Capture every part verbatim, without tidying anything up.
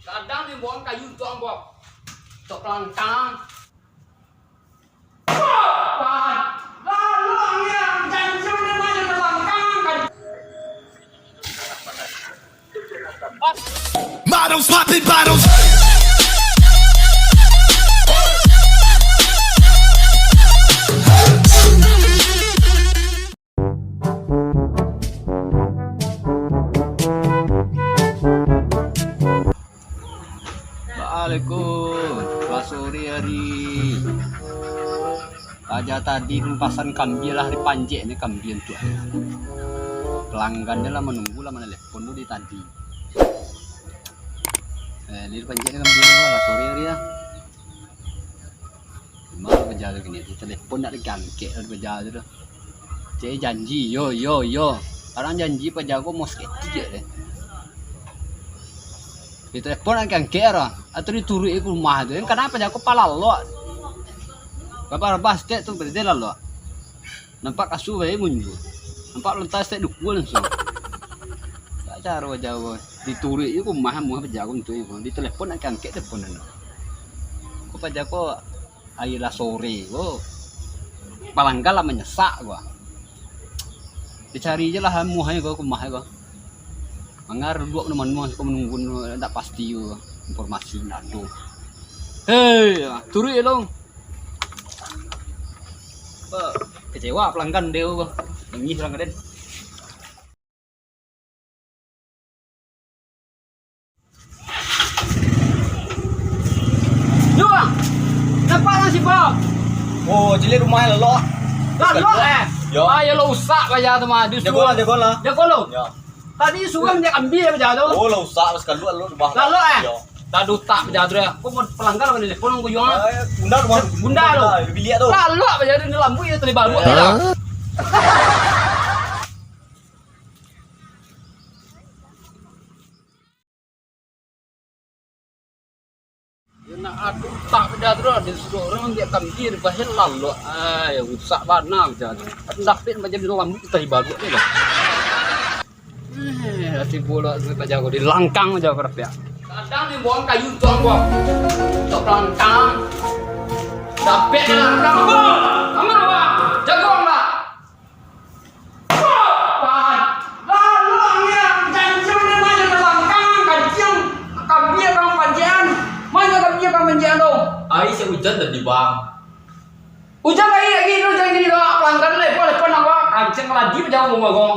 Kadang dia buang kayu tu, Bang. Tok kelangkang. Lalu angin janji dia banyak kelangkang. Models popping bottles. Assalamualaikum. Lah sore hari. Paja tadi pasan kambia lah dipanjek ni kambia tu. Pelanggan dia lah menunggu lah, mana telepon tu di tadi. Eh, ni dipanjek ni kambia tu lah sore hari lah. Cuma paja tu kini, telepon nak diangkek lah paja tu dah. Cek janji, yo, yo, yo. Kadang janji paja ko mau saketek je deh. Ditelepon nak diangkek lah. Atau dituruik ke rumah tu. Kadang paja ko palalok. Rabah-rabah saketek tu berarti lalok. Nampak kasua bae munjua. Nampak lantai saketek dukua langsung. Tak caro paja ko. Dituruik je rumah, rumah paja ko tu. Ditelepon nak diangkek telepon tu. Ko paja ko Ayolah sore ko. Palanggan lah manyasak ko. Dicari je lah amuah ko, kumah ko. Manga duduak mano-mano ko manunggu, ndak pasti ko. Informasi ndak ado. Hei, turuik je long. Kecewa pelanggan dia ko. Nangih pelanggan den. Yo, Bang. Nampak nasi, Bang? Oh, cilik rumah lalok. Lalok, eh? Yo. Ah, yo lo usak paja tu mah. Jago lah, jago lah. Jago lo. Yo. Tadi surang dia ambil paja tu. Oh, lo usak, sakaluak lo rumah. Lalok, eh? Yo. Tadi utak paja tu dah. Kau mau pelanggan apa ni? Kau nunggu yo, ah? Eh, bunda rumah. Bunda lo. Bunda, biliak tu. Lalok paja tu, ni lambu yo tali baru. Hah? Yo nak ado utak bida tu dah, disuruah urang ambiak kambia, dibahel lalok. Ai, rusak bana macam tu. Kan dapek macam tu lambuik tali baruak tu dah. Eh, ati bola tu tak jago, di langkang aja karapiak. Kadang dia buang kayu tuang buang. Tak langkang. Dapek langkang. Bang, aman, Bang. Jago, Bang. Pan, lalu angin, kancing ni banyak balangkang, kancing, kambia kang panjekan. Mana kambia kang panjekan tu? Ai, sia ujan tadi, Bang. Ujan ai lagi tu, ujan gini doh, pelanggan lepo, lepo nang, Bang. Kancing lagi jauah rumah, Bang.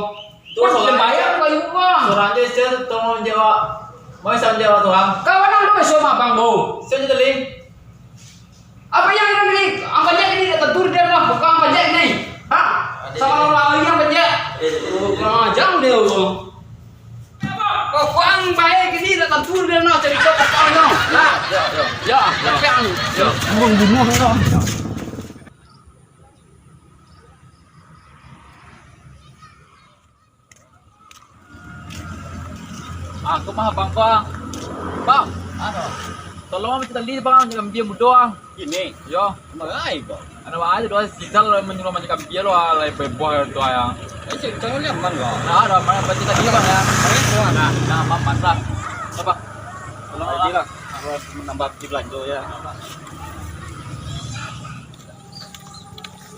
Tu. Pas sorang bayar je, kayu, Bang. Sorang je, sia tu tolong jawab. Mau sia jawab tu, Bang. Kawan nang tu, sia mah, Bang, tu. Sia je tadi. Apa yang ada ni? Ang panjek ni dah tentu dia lah, bukan ang panjek ni. Ha? Sama orang lain yang panjek. Eh, oh, kurang ajar dia tu. Kau kurang baik ni dah tentu dia nak cerita pasal kau. Nah, ya, ya. Ya, tapi ang, ya, bunuh-bunuh kau. Ah, tu mah abang ko, ah. Bang. Ano? Tolong mintak tali, Bang, mancak kambia mudo, ah. Kini? Yo. Marai ko? Ado aja doa Sizal manyuruah mancak kambia lo, ah, lai heboh tu, ah, ya. Eh, cik, tolong lihat man ko? Nah, ado man, berarti tadi, Bang, ya. Nah, nah, man, man lah. Apa? Tolong lah. Harus menambah beli belanja, ya.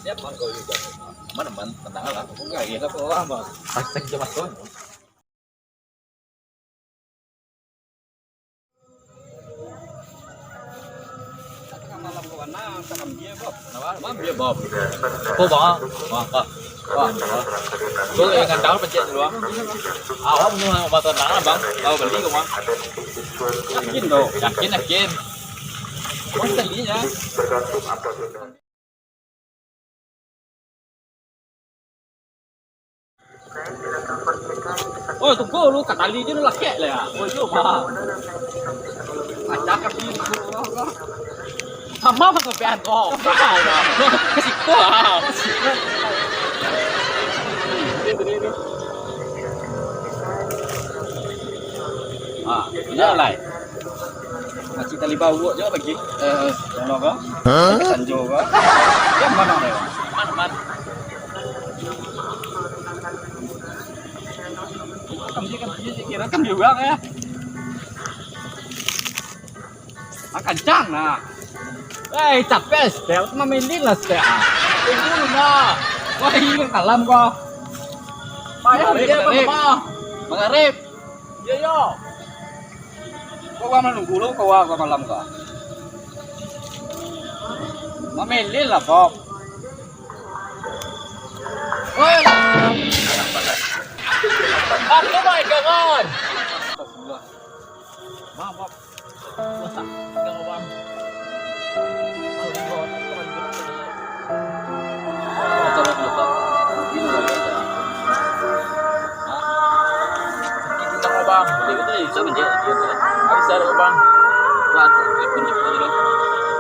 Siap, Bang, kalau gitu. Aman, aman, tenang lah. Enggak, ya, apa, Bang? Pasti jam masuk. Malam kawan, nah, salam dia, Bob. Apa, Bang? Wah, Bang. Wah, Bang. Tu yang gandang pencet dulu, Bang. Awak mau motor mana, Bang? Kau beli ke, Bang? Yakin, tu? Yakin, yakin. Bang, tadinya. Oh, tunggu lu, katali je lu lakek lah ya. Oh, itu mah. Pacah kaki. Sama apa sampean kau? Ke situ ah. Ah, ini lah. Masih tali bawak je lagi. Eh, sono ko? Hah? Sanjo ko? Yang mana dia? Man, man. Kan dia, kan dia, dia kira kan dia orang ya. Ah, kancang nah. Eh, capek setel, mamilin lah setel. Tunggu lu nah. Wah, ini kalam kau. Payah. Magarib, dia apa magarib. Kemah? Magarib. Iya, iya. Kau gua menunggu lu, kau gua malam kau. Mamilin lah, Bob. Woi. Aku baik, kawan. Astagfirullah. Bang, Bang. Masak. Enggak, Bang. Sorry, Bang. Sorry, Bang. Sorry, Bang. Hah? Sakit pinggang, Bang. Boleh gitu, bisa menjadi. Bisa, Bang. Wah, telepon cepat aja, Bang.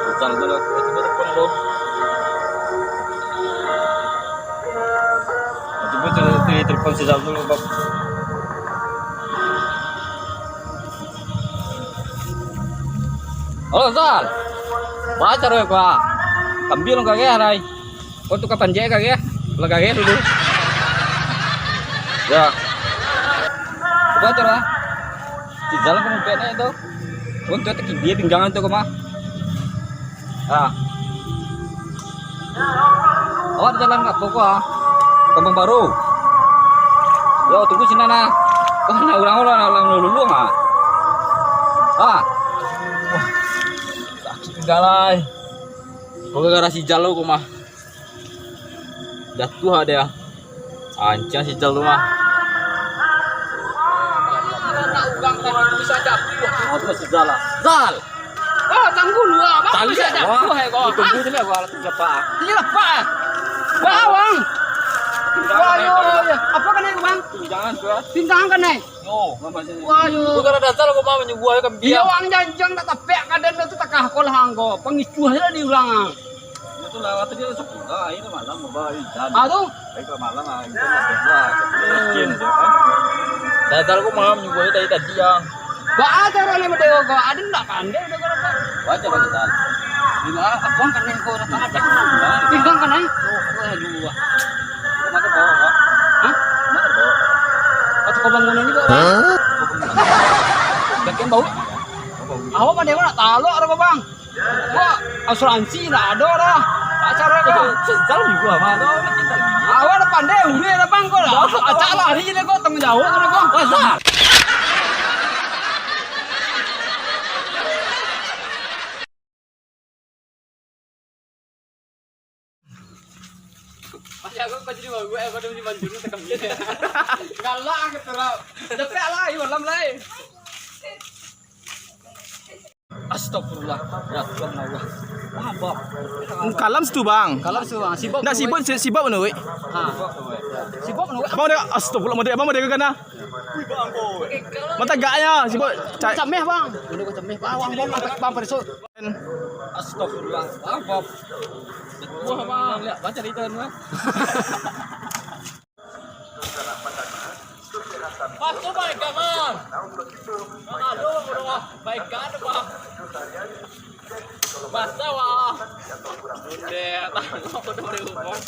Rizal tu lah. Tiba-tiba telepon, Bang. Tiba-tiba telepon si Rizal tu, Bang. Halo, Zal. Baa caro ko, ah? Kambiang lo gageh, rai. Ko tu ka panjek gageh. Lah gageh dulu. Ya. Baa caro, ah? Si Zal ko mumpek naiak tu. Ko tu takibia pinggang tu ko mah. Ah. Awak di jalan apo ko, ah? Kampung Baru. Yo, tunggu sinan, ah. Wah, nak urang, urang, urang lululuang, ah. Ah. Wah, sakik pinggang lai. Ko gara-gara si Zal ko mah. Jatuah dia. Ancang si Zal tu mah. Anak urang tadi bisa jatuah. Ah, tu si Zal lah. Zal! Ah, tangguh lu, ah. Bang, bisa jatuah, eh, kau. Tunggu je lah, gua alat siapa, ah. Ini lepas, ah. Bang, bang. Wah, yo, yo. Apa kanai, Bang? Pinggang tu, ah. Pinggang kanai. Yo. Wah, yo. Bukan ada Zal, aku mah menyuguah kan. Iya, biar. Wang janjang tak tapek kadan tu takah ko lah anggo. Pangicuah je lah di urang, ah. Itu lah, waktu dia sekolah, ini malam, bawa hujan. Ah, tu? Baik lah, malam lah, hujan lah, hujan lah. Miskin dia, kan? Dah tahu aku malam juga tadi, tadi, yang. Baa caro ni, Bang Dewa, kau? Ada ndak pandai, udah kau dapat? Baca, baca, Zal. Bila, abang kanai kau rasa ada. Pinggang kanai? Oh, aku dah dulu, ah. Mana bawa, Pak? Hah? Mana bawa? Atau kau bangunan juga, Pak? Hah? Bagian bau? Awak pandai nak talok, ada, Bang? Wah, asuransi ndak ado doh. Acara ko. Sesal juga, mano makin tadi. Awak dah pandai, urang dah bang ko lah. Acak lari deh ko, tanggung jawab ko. Wah, sah. Masih aku kau jadi baru, eh, kau jadi banjir, tekan dia. Galak aku terus. Dapek lah, ayo, malam lah, eh. Astagfirullah. Ya Tuhan Allah. Wah, Bang. Kalam situ, Bang. Kalam situ, Bang. Sibuk. Ndak sibuk, si-, sibuk mana, weh? Ha. Sibuk mana, weh? Abang dia, astagfirullah, abang dia kan, ah? Mata gaknya, sibuk. Cak. Cameh, Bang. Ini kau cameh, Bang. Bang, Bang, Bang, Bang, Bang. Astagfirullah. Wah, Bang. Wah, Bang. Lihat, baca di dalam, Bang. Masuk baik, Bang. Aduh, udah baik, Bang. Basah, wah. Udah, tak mau, udah, udah, Bang.